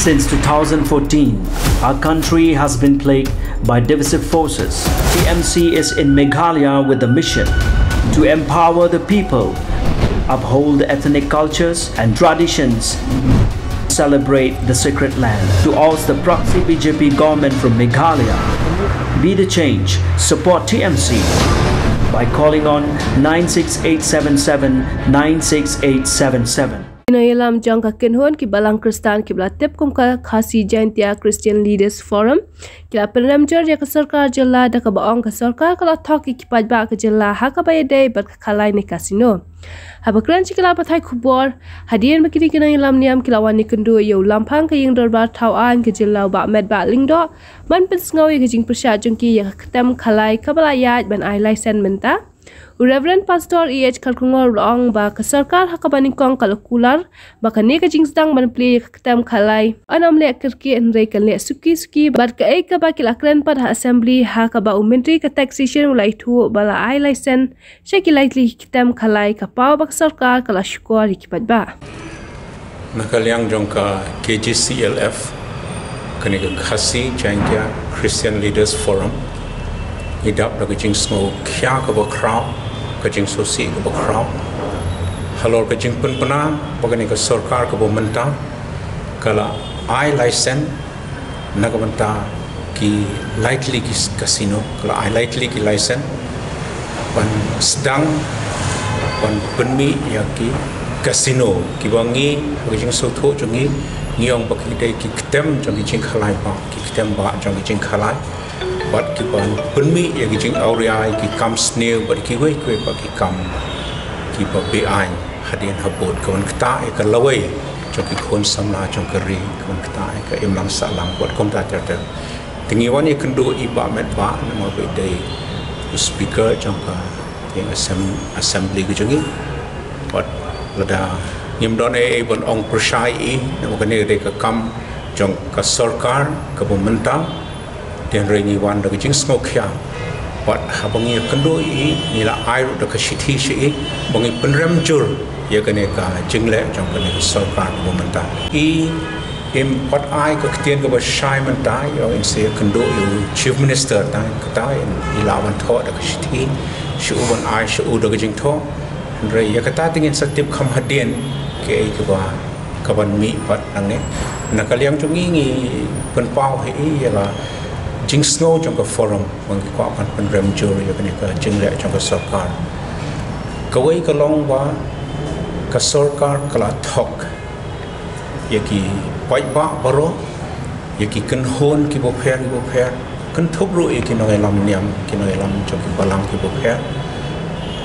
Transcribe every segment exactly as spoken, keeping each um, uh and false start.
Since two thousand fourteen, our country has been plagued by divisive forces. T M C is in Meghalaya with the mission to empower the people, uphold ethnic cultures and traditions, celebrate the sacred land. To oust the proxy B J P government from Meghalaya, be the change, support T M C by calling on nine six eight seven seven nine six eight seven seven. Ki nongïalam jong ka kynhun ki balang Khristan kiba la tip kum ka Khasi Jaintia Christian Leaders Forum ki la pynrem jur ïa ka sorkar jylla da kaba ong ka sorkar ka la thok ïa ki paidbah ka jylla ha kaba ïadei bad ka khalai ne casino. Haba kren sha ki lad pathai khubor, hadien ba kine ki nongïalam niam ki la wan ïakynduh ïa u Lamphang ka Ïing Dorbar Thaw Aiñ ka jylla u Bah Metbah Lyngdoh ban pynsngew ïa ka jingpyrshah jong ki ïa ka ktem khalai kaba la ïaid ban ai laisen mynta, u Reverend Pastor E H Kharkongor u la ong ba ka sorkar ha kaba nyngkong ka la kular ba kane ka jingsdang ban plie ïa ka ktem khalai yn ym leh kyrkieh, hynrei kan leh suki suki. Bad kaei kaba ki la kren pat ha Assembly ha kaba u Myntri ka Taxation u la ïathuh ba la ai laisen sha ki lai tylli ki ktem khalai, ka paw ba ka sorkar ka la shukor ïa ki paidbah. Na ka liang jong ka K J C L F, kane ka Khasi Jaintia Christian Leaders Forum, i dap da ka jingsngewkhia kaba khraw, ka jingsngewsih kaba khraw halor ka jingpynbna ba kane ka sorkar kaba mynta ka la ai laisen na ka bynta ki lai tylli ki casino, ka la ai lai tylli ki laisen ban sdang ban pynmih ïa ki casino kiba ngi, ha ka jingsngewthuh jong ngi, ngi ong ba ki dei ki ktem jong ki jingkhalai bah, ki ktem bah jong ki jingkhalai. Bad ki ban pynmih ïa ki jingawria, ki kam sniew bad kiwei kiwei pat ki kam kiba beaiñ hadien habud, ka ban ktah ïa ka lawei jong ki khun samla jong ka ri, ka ban ktah ïa ka imlang sahlang bad kumta ter ter. Te ngi wan ïakynduh i Bah Metbah namar ba i dei u speaker jong ka ïing assem-, assembly ka jong ngi. Bad lada ngim don ei ei ban ong pyrshah ïa i namar kane ka dei ka kam jong ka sorkar kaba mynta. Te hynrei ngi wan da ka jingsngewkhia. Bad haba ngi ïakynduh ïa i, ngi la ai ruh da ka shithi sha i ba ngi pynrem jur ïa kane ka jingleh jong kane ka sorkar kaba mynta. I im pat ai ka ktien kaba shai mynta, ïa, in sa ïakynduh ïa u Chief Minister, tang kata in i lah ban thoh da ka shithi sha u, ban ai sha u da ka jingthoh. Hynrei ïa kata te ngin sa tip kham hadien kaei kaba ka ban mih pat nangne. Na ka liang jong ngi ngi pynpaw ha i ïa la jingsngew jong ka forum ba ngi kwah ban pynrem jur ïa kane ka jingleh jong ka sorkar. Kawei ka long ba ka sorkar ka la thok ïa ki paidbah baroh, ïa ki kynhun kiba pher kiba pher, kynthup ruh ïa ki nongïalam niam, ki nongïalam jong ki balang kiba pher.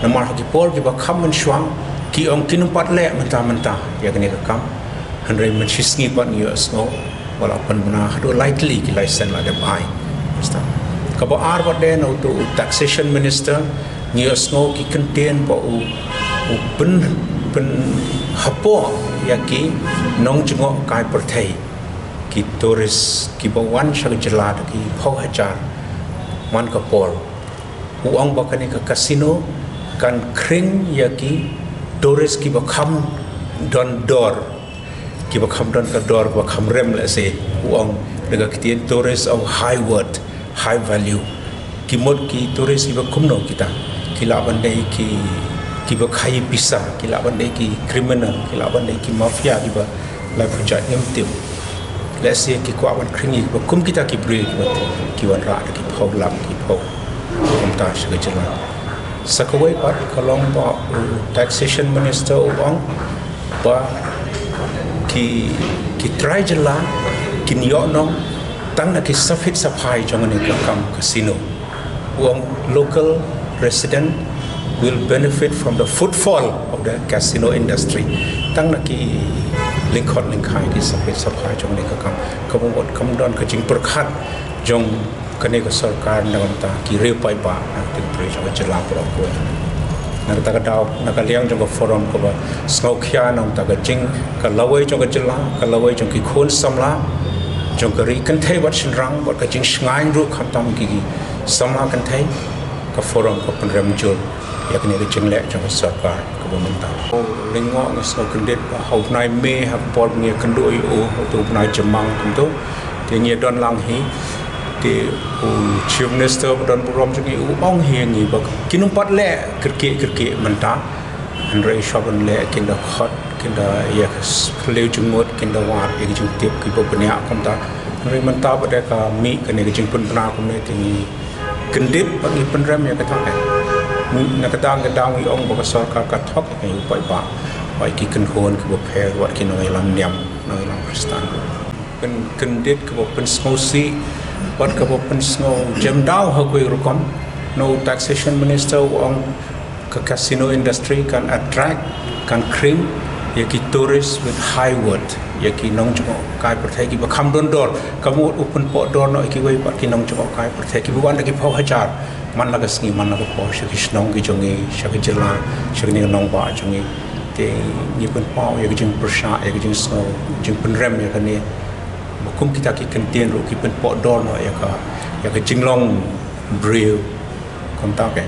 Namar ha ki por kiba kham mynshuwa ki ong kin ym pat leh mynta mynta ïa kane ka kam. Hynrei mynshisngi pat ngi ïohsngew ba la pynbna haduh lai tylli ki laisen la dep ai. Kaba ar pat de na uto u taxation minister, ngi ïohsngew ki kyntien ba u, u pyn, pynhapoh ïa ki nongjngohkai pyrthei, ki tourist kiba wan sha ka jylla da ki phew hajar man ka por. U ong ba kane ka casino kan khring ïa ki tourist kiba kham don dor, kiba kham don ka dor, kiba kham rem, let's say. U ong da ka ktien tourist of high worth, high value. Ki mut ki tourist kiba kumno kita? Ki lah ban dei ki, kiba khaïi pisa, ki lah ban dei ki criminal, ki lah ban dei ki mafia kiba la pynjah ngim tip. Let's say ki kwah ban khring ïa kiba kum kita ki briew kiba, ki wanrah da ki phew lak, ki phew, kumta sha ka jylla. Sa kawei pat ka long ba u taxation minister u ong ba ki, ki trai jylla kin ïoh nong tang na ki saphit saphai jong kane ka kam casino. U ong local resident will benefit from the footfall of the casino industry. Tang na ki lyngkhot lyngkhai, ki saphit saphai jong kane ka kam. Kaba mut kam don ka jingpyrkhat jong kane ka sorkar na ka bynta ki riew paidbah, na ka bynta ki briew jong ka jylla baroh kawei. Na kata ka daw, na ka liang jong ka forum kaba sngewkhia na ka bynta ka jing, ka lawei jong ka jylla, ka lawei jong ki khun samla jong ka ri kynthei bad shynrang, bad ka jingshngaiñ ruh khamtam ki, ki samla kynthei, ka forum ka pynrem jur ïa kane ka jingleh jong ka sorkar. Ba mynta u Lyngdoh ngi sngew kyndit ba ha u bnai May ha ka por ba ngi ïakynduh ïa u, ha u bnai Jymmang kumto, te ngi ïadon lang hi. Te u Chief Minister ba don burom jong ngi u ong hi ïa ngi ba kin ym pat leh kyrkieh kyrkieh mynta. Hynrei shuwa ban leh kin da khot, kin da ïa ka s-, khlem jingmut, kin da wad ïa ka jingtip kiba bniah kumta. Hynrei mynta ba dei ka mih kane ka jingpynbna kumne te ngi kyndit bad ngi pynrem ïa kata. Na ka dang ka dang ngi ong ba ka sorkar ka thok ïa ki paidbah, wat ki kynhun kiba pher, wat ki nongïalam niam, nongïalam Khristan. Kyn-, kyndit kaba pynsngewsih, wat kaba pynsngew jem daw ha kawei rukom. Na u taxation minister u ong ka casino industry kan attract, kan krim ïa ki tourist with high worth, ïa ki nongjngohkai pyrthei kiba kham don dor. Ka mut u pynpoh dor noh ïa kiwei pat ki nongjngohkai pyrthei kiba wan da ki phew hajar man la ka sngi man la ka por sha ki shnong ki jong ngi, sha ki jylla, sha kine ki nongbah jong ngi. Te ngi pynpaw ïa ka jingpyrshah, ïa ka jingsngew, jingpynrem ïa kane. Ba kum kita ki kyntien ruh ki pynpoh dor noh ïa ka, ïa ka jinglong briew. Kumta ke.